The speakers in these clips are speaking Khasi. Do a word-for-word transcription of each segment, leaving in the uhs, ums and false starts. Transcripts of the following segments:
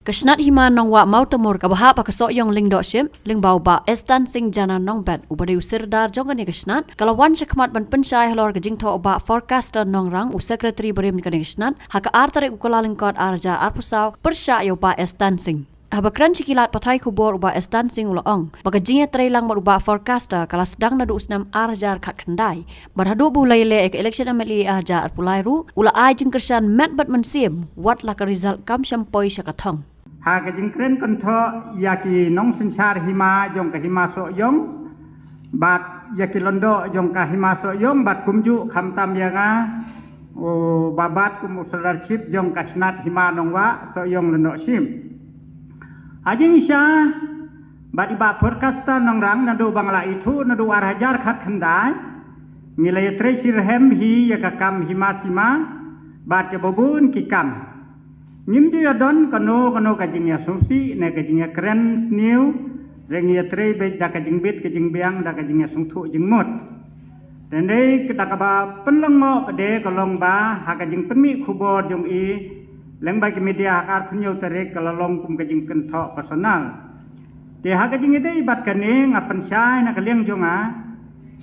Ka shnat hima Nongwah Mawtamur kaba hap ha ka Sohiong Lyngdoh Ship, lyngba u Bah Estan Singh Jana Nongbet, uba dei u sirdar jong kane ka shnat, ka la wan shakhmat ban pynshai halor ka jingthoh u Bah Forecaster Nongrang, u secretary barim kane ka shnat, ha ka ar tarik u Kyllalyngkot ar hajar arphew saw, pyrshah ïa u Bah Estan Singh. Haba kren sha ki lad pathai khubor u Bah Estan Singh u la ong ba ka jingïatreilang bad u Bah Forecaster ka la sdang naduh u snem ar hajar khatkhyndai. Bad haduh ba u la ïaleh ïa ka election M L A ar hajar arphew lai ruh, u la ai jingkyrshan met bad mynsiem, wat la ka result kam shym poi sha ka thong. Ha ka jingkren kynthoh ïa ki nongsynshar hima jong ka hima Sohiong, bad ïa ki lyngdoh jong ka hima Sohiong, bad kumjuh khamtam ïa nga, u Bah Bat kum u sirdar chief jong ka shnat hima Nongwah Sohiong Lyngdoh Ship. Ha jingshisha, bad i Bah Forecaster Nongrang naduh ba nga la ithuh naduh ar hajar khatkhyndai, ngi la ïatrei shitrhem hi ïa ka kam hima sima, bad ïa babun ki kam. Ngim ju ïadon kano kano ka jingïasngewsih ne ka jingïakren sniew, hynrei ngi ïatrei beit da ka jingbit ka jingbiang, da ka jingïasngewthuh jingmut. Te hynrei da kaba pynlyngngoh pat de ka long ba ha ka jingpynmih khubor jong i lyngba ki media ha ka arphew hynñiew tarik ka la long kum ka jingkynthoh personal. Te ha ka jingïadei bad kane nga pynshai na ka liang jong nga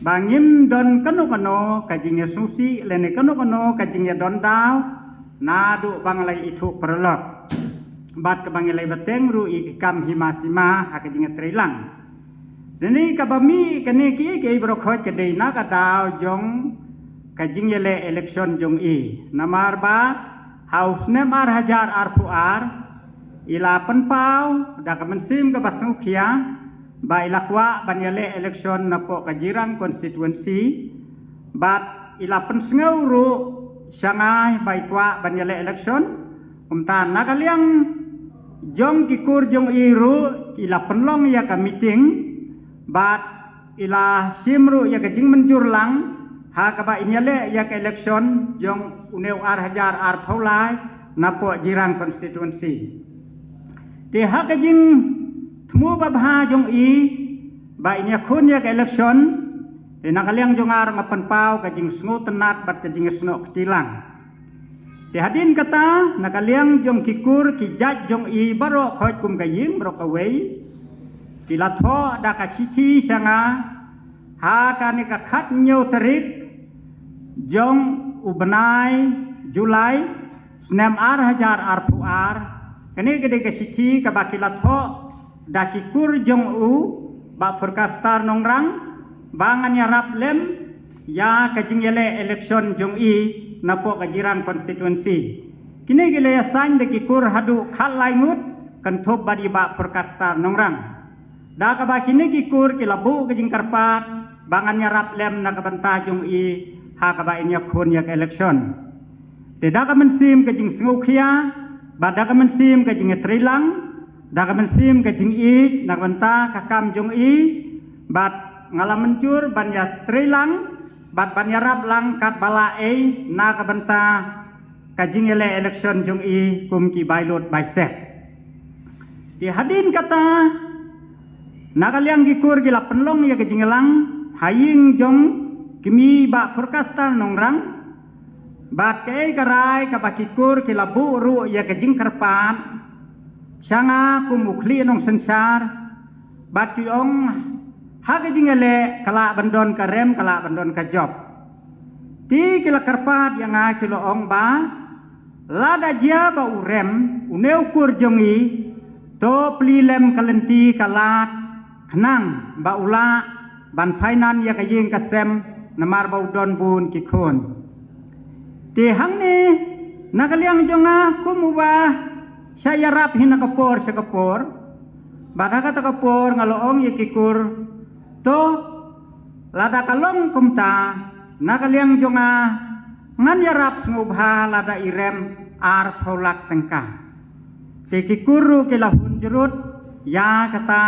ba ngim don kano kano ka jingïasngewsih lane kano kano ka jingïadon daw naduh ba nga la ithuh paralok, bad kaba ngi la bteng ruh ïa ki kam hima sima ha ka jingïatreilang. Te hynrei kaba mih kane kiei kiei baroh khoit ka dei na ka daw jong ka jingïaleh election jong i. Namar ba ha u snem ar hajar arphew ar i la pynpaw da ka mynsiem kaba sngewkhia ba i la kwah ban ïaleh election napoh ka Jirang constituency, bad i la pynsngew ruh sha nga ba i kwah ban ïaleh election. Kumta na ka liang jong ki kur jong i ruh i la pynlong ïa ka meeting, bad i la shim ruh ïa ka jingmynjur lang ha kaba in ïaleh ïa ka election jong une u ar hajar arphew lai napoh Jirang constituency. Te ha ka jingthmu babha jong i ba in ïakhun ïa ka election, te na ka liang jong nga ruh nga pynpaw ka jingsngewtynnat bad ka jingïasnoh kti lang. Te hadien kata na ka liang jong ki kur ki jait jong i baroh khoit kum ka ïing baroh kawei, ki la thoh da ka shithi sha nga ha kane ka khathynñiew tarik jong u bnai July snem ar hajar arphew ar. Kane ka dei ka shithi kaba ki la thoh da ki kur jong u Bah Forecaster Nongrang ba ngan ïarap lem ïa ka jingïaleh election jong i napoh ka Jirang constituency. Kine ki la ïasain da ki kur haduh khatlai ngut kynthup bad i Bah Forecaster Nongrang. Da kaba kine ki kur ki la buh ka jingkyrpad ba ngan ïarap lem na ka bynta jong i ha kaba in ïakhun ïa ka election. Te da ka mynsiem ka jingsngewkhia bad da ka mynsiem ka jingïatreilang, da ka mynsiem ka jingïeit na ka bynta ka kam jong i, bad nga la mynjur ban ïatreilang bad ban ïarap lang katba lah ei na ka bynta ka jingïaleh election jong i kum ki bai lut bai sep. Te hadien kata na ka liang ki kur ki la pynlong ïa ka jingïalang ha ïing jong kmie Bah Forecaster Nongrang, bad kaei ka rai kaba ki kur ki la buh ruh ïa ka jingkyrpad sha nga kum u khlieh nongsynshar, bad ki ong ha ka jingïaleh ka lah ban don ka rem, ka lah ban don ka jop. Te ki la kyrpad ïa nga, ki la ong ba lada jia ba u rem une u kur jong i, to plie lem ka lynti ka lad khnang ba u lah ban finance ïa ka ïing ka sem, namar ba u don bun ki khun. Te hangne na ka liang jong nga kum uba shah ïarap hi na ka por sha ka por, bad ha kata ka por nga la ong ïa ki kur, to lada ka long kumta na ka liang jong nga ngan ïarap sngewbha lada i rem arphew lak tyngka. Te ki kur ruh ki la hun jurut ïa kata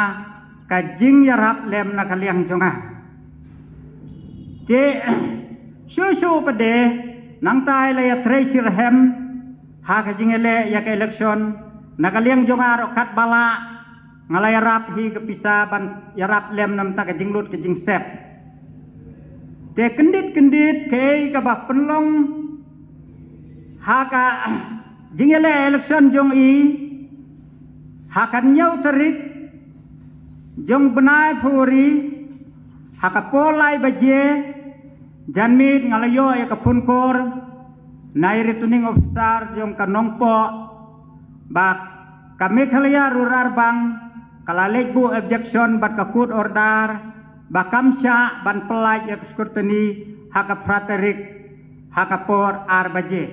ka jingïarap lem na ka liang jong nga. Te shuh shuh pat de nangta i la ïatrei shitrhem ha ka jingïaleh ïa ka election, na ka liang jong nga ruh katba lah Nga la ïarap hi ka pisa ban ïarap lem namar ka jinglut ka jingsep. Te kyndit kyndit kaei kaba pynlong ha ka jingïaleh election jong i ha ka hynñiew tarik jong bnai February ha ka por lai baje janmiet nga la ïoh ïa ka phone call na i returning officer jong ka Nongpoh ba ka Meghalaya Rural Bank ka la leit buh objection bad ka court order ba kam shah ban pyllait ïa ka scrutiny ha ka phra tarik ha ka por ar baje.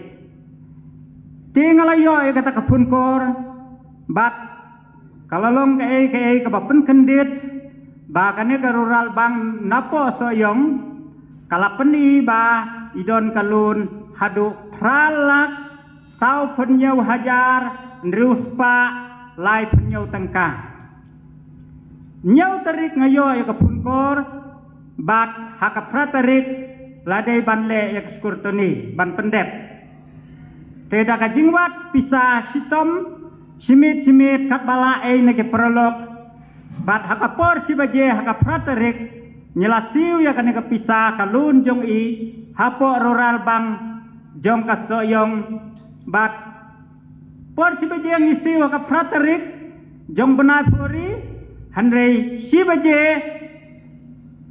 Te nga la ïoh ïa kata ka phone call bad ka la long kaei kaei kaba pynkyndit ba kane ka Rural Bank Nongpoh Sohiong ka la pyni ba i don ka loan haduh phra lak saw phew hynñiew hajar hynriew spah lai phew hynñiew tyngka. Hynñiew tarik nga ïoh ïa ka phone call bad ha ka phra tarik la dei ban leh ïa ka scrutiny ban pyndep. Te da ka jingwad pisa shitom shimiet shimiet katba la ei na ki paralok bad ha ka por shi baje ha ka phra tarik ngi la siew ïa kane ka pisa ka loan jong i hapoh Rural Bank jong ka Sohiong bad por shi baje ngi siew ha ka phra tarik jong bnai February, hynrei shi baje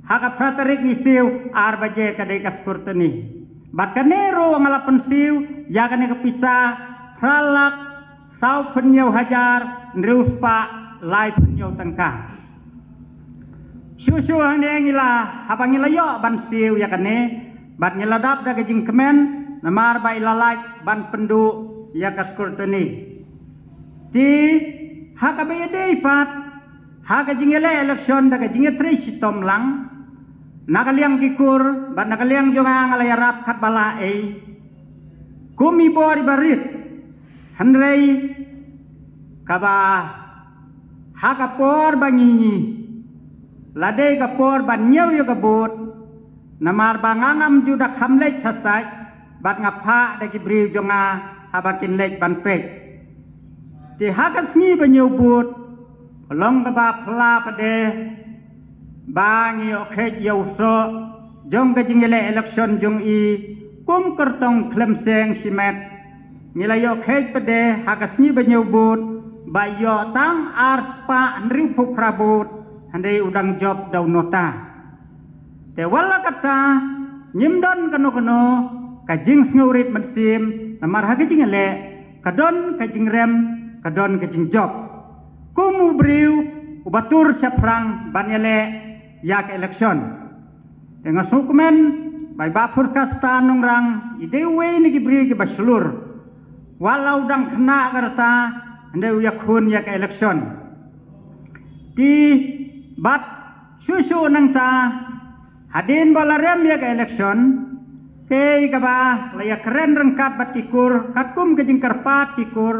ha ka phra tarik ngi siew ar baje ka dei ka scrutiny. Bad kane ruh nga la pynsiew ïa kane ka pisa phra lak saw phew hynñiew hajar hynriew spah lai phew hynñiew tyngka. Shuh shuh hangne ngi la haba ngi la ïoh ban siew ïa kane bad ngi la dap da ka jingkmen namar ba i la lait ban pynduh ïa ka scrutiny. Te ha kaba ïadei pat ha ka jingïaleh election da ka jingïatrei shitom lang na ka liang ki kur bad na ka liang jong nga nga la ïarap katba la ei kum i bor iba rit. Hynrei kaba ha ka por ba ngi la dei ka por ban ñiew ïa ka vote namar ba nga ngam ju da kham leit sha sait bad nga phah da ki briew jong nga haba kin leit ban peit. Te ha ka sngi ba ñiew vote ka long kaba phylla pat de ba ngi ïoh kheit ïa u soh jong ka jingïaleh election jong i kum kyrtong khlem seng shimet. Ngi la ïoh kheit pat de ha ka sngi ba ñiew vote ba ïoh tang ar spah hynriew phew phra vote hynrei u dang jop da u nota. Te wat la katta ngim don kano kano ka jingsngewrit mynsiem namar ha ka jingïaleh ka don ka jingrem ka don ka jingjop. Kum u briew uba tur shaphrang ban ïaleh ïa ka election. Te nga sngewkmen ba i Bah Purkasta Nongrang i dei uwei na ki briew kiba shlur. Wat la u dang khynnah ka rta hynrei u ïakhun ïa ka election. Te bad shuh shuh nangta hadien ba la rem ïa ka election kaei kaba la ïakren ryngkat bad ki kur katkum ka jingkyrpad ki kur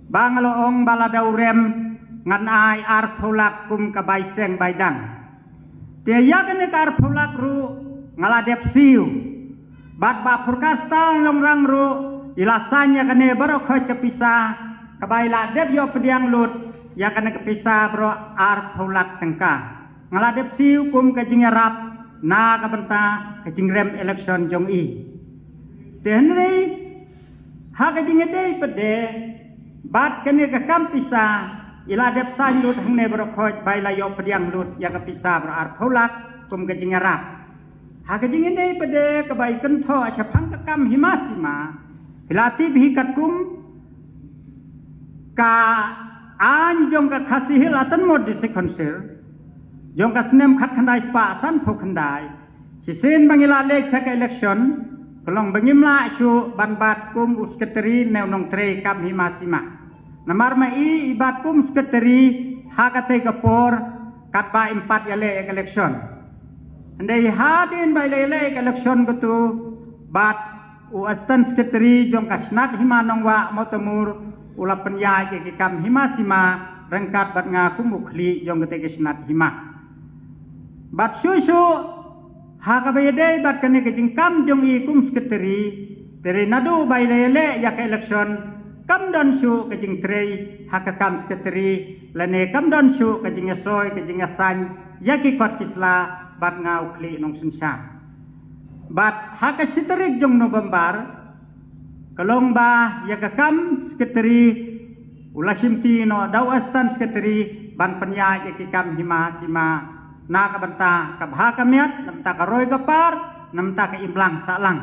ba nga la ong ba lada u rem ngan ai ar phew lak kum ka bai seng bai dang. Te ïa kane ka ar phew lak ruh nga la dep siew bad Bah Purkasta Nongrang ruh i la sign ïa kane baroh khoit ka pisa kaba i la dep ïoh pdiang lut ïa kane ka pisa baroh ar phew lak tyngka. Nga la dep siew kum ka jingïarap na ka bynta ka jingrem election jong i. Te hynrei ha ka jingïadei pat de bad kane ka kam pisa i la dep sign lut hangne baroh khoit ba i la ïoh pdiang lut ïa ka pisa baroh ar phew lak kum ka jingïarap. Ha ka jingïadei pat de kaba i kynthoh shaphang ka kam hima sima phi la tip hi katkum ka aiñ jong ka Khasi Hills Autonomous District Council jong ka snem khatkhyndai spah sanphew khyndai. Shisien ba ngi la leit sha ka election ka long ba ngim lah shuh ban bat kum u secretary ne u nongtrei kam hima sima. Namar ma i i bat kum secretary ha katei ka por katba im pat ïaleh ïa ka election. Hynrei hadien ba i la ïaleh ïa ka election katu bad u assistant secretary jong ka Shnat Hima Nongwah Mawtamur u la pynïaid ïa ki kam hima sima ryngkat bad nga kum u khlieh jong katei ka Shnat Hima. Bad shuh shuh ha kaba ïadei bad kane ka jingkam jong i kum secretary, te hynrei naduh ba i la ïaleh ïa ka election kam don shuh ka jingtrei ha ka kam secretary. lane kam don shuh ka jingïasoi ka jingïasain ïa ki kot ki sla bad nga u khlieh nongsynshar. Bad ha ka shi tarik jong November, ka long ba ïa ka kam secretary u la shimti noh da u assistant secretary ban pynïaid ïa ki kam hima sima na ka bynta ka bha ka miat, na bynta ka roi ka par, na bynta ka imlang sahlang.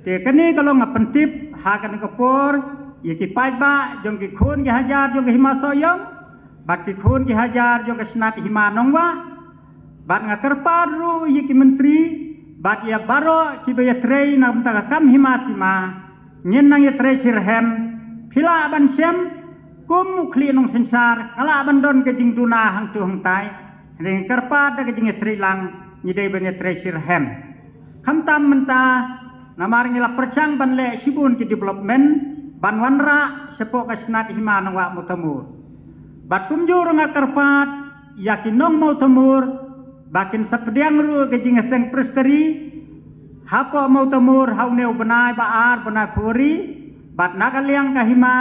Te kane ka long nga pyntip ha kane ka por ïa ki paidbah jong ki khun ki hajar jong ka hima Sohiong bad ki khun ki hajar jong ka Snat Hima Nongwah. Bad nga kyrpad ruh ïa ki myntri bad ïa baroh kiba ïatrei na ka bynta ka kam hima sima. Ngin nang ïatrei shitrhem, phi lah ban shem, kum u khlieh nongsynshar nga lah ban don ka jingduna hangto hangtai. Hynrei nga kyrpad da ka jingïatrei lang ngi dei ban ïatrei shitrhem. Khamtam mynta namar ngi la pyrshang ban leh shibun ki development ban wanrah shapoh ka Snat Hima Nongwah Mawtamur. Bad kumjuh ruh nga kyrpad ïa ki nong Mawtamur ba kin sa pdiang ruh ka jingïaseng Presbytery hapoh Mawtamur ha une u bnai ba ar, bnai February. Bad na ka liang ka hima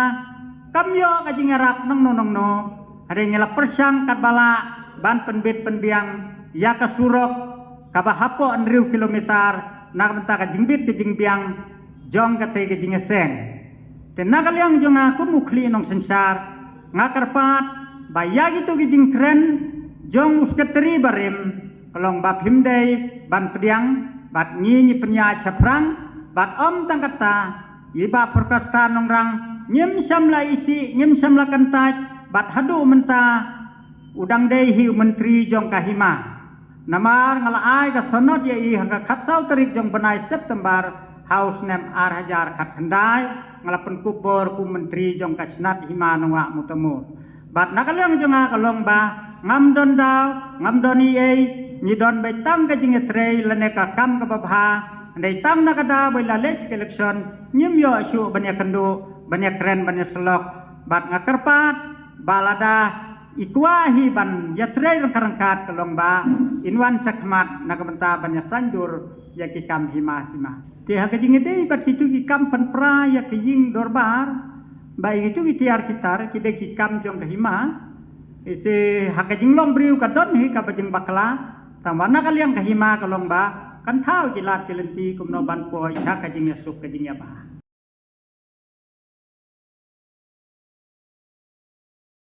kam ïoh ka jingïarap nongno nongno, hynrei ngi la pyrshang katba lah ban pynbit pynbiang ïa ka surok kaba hapoh hynriew kilometer na ka bynta ka jingbit ka jingbiang jong katei ka jingïaseng. Te na ka liang jong nga kum u khlieh nongsynshar nga kyrpad ba ïa kito ki jingkren jong u secretary barim ka long ba phim dei ban pdiang bad ngi ngi pynïaid shaphrang. Bad ym tang kata, i Bah Perkasta Nongrang ngim shym la isih, ngim shym la kyntait bad haduh mynta u dang dei hi u myntri jong ka hima. Namar nga la ai ka sanad ïa i ha ka khatsaw tarik jong bnai September ha u snem ar hajar khatkhyndai, nga la pynkup bor kum u myntri jong ka Snat Hima Nongwah Mawtamur. Bad na ka liang jong nga ka long ba ngam don daw, ngam don ei ei, ngi don beit tang ka jingïatrei lane ka kam kaba bha. Hynrei tang na ka daw ba la leit sha ka election ngim ïoh shuh ban ïakynduh, ban ïakren, ban ïasyllok. Bad nga kyrpad ba lada i kwah hi ban ïatrei ryngkat ryngkat ka long ba in wan shakhmat na ka bynta ban ïasaindur ïa ki kam hima sima. Te ha ka jingïadei bad kito ki kam pynpra ïa ka ïing dorbar, ba ïa kito ki tiar ki tar ki dei ki kam jong ka hima. Ise ha ka jinglong briew ka don hi kaba jingbakla, tangba na ka liang ka hima ka long ba kan thaw ki lad ki lynti kumno ban poi sha ka jingïasuk ka jingïabha.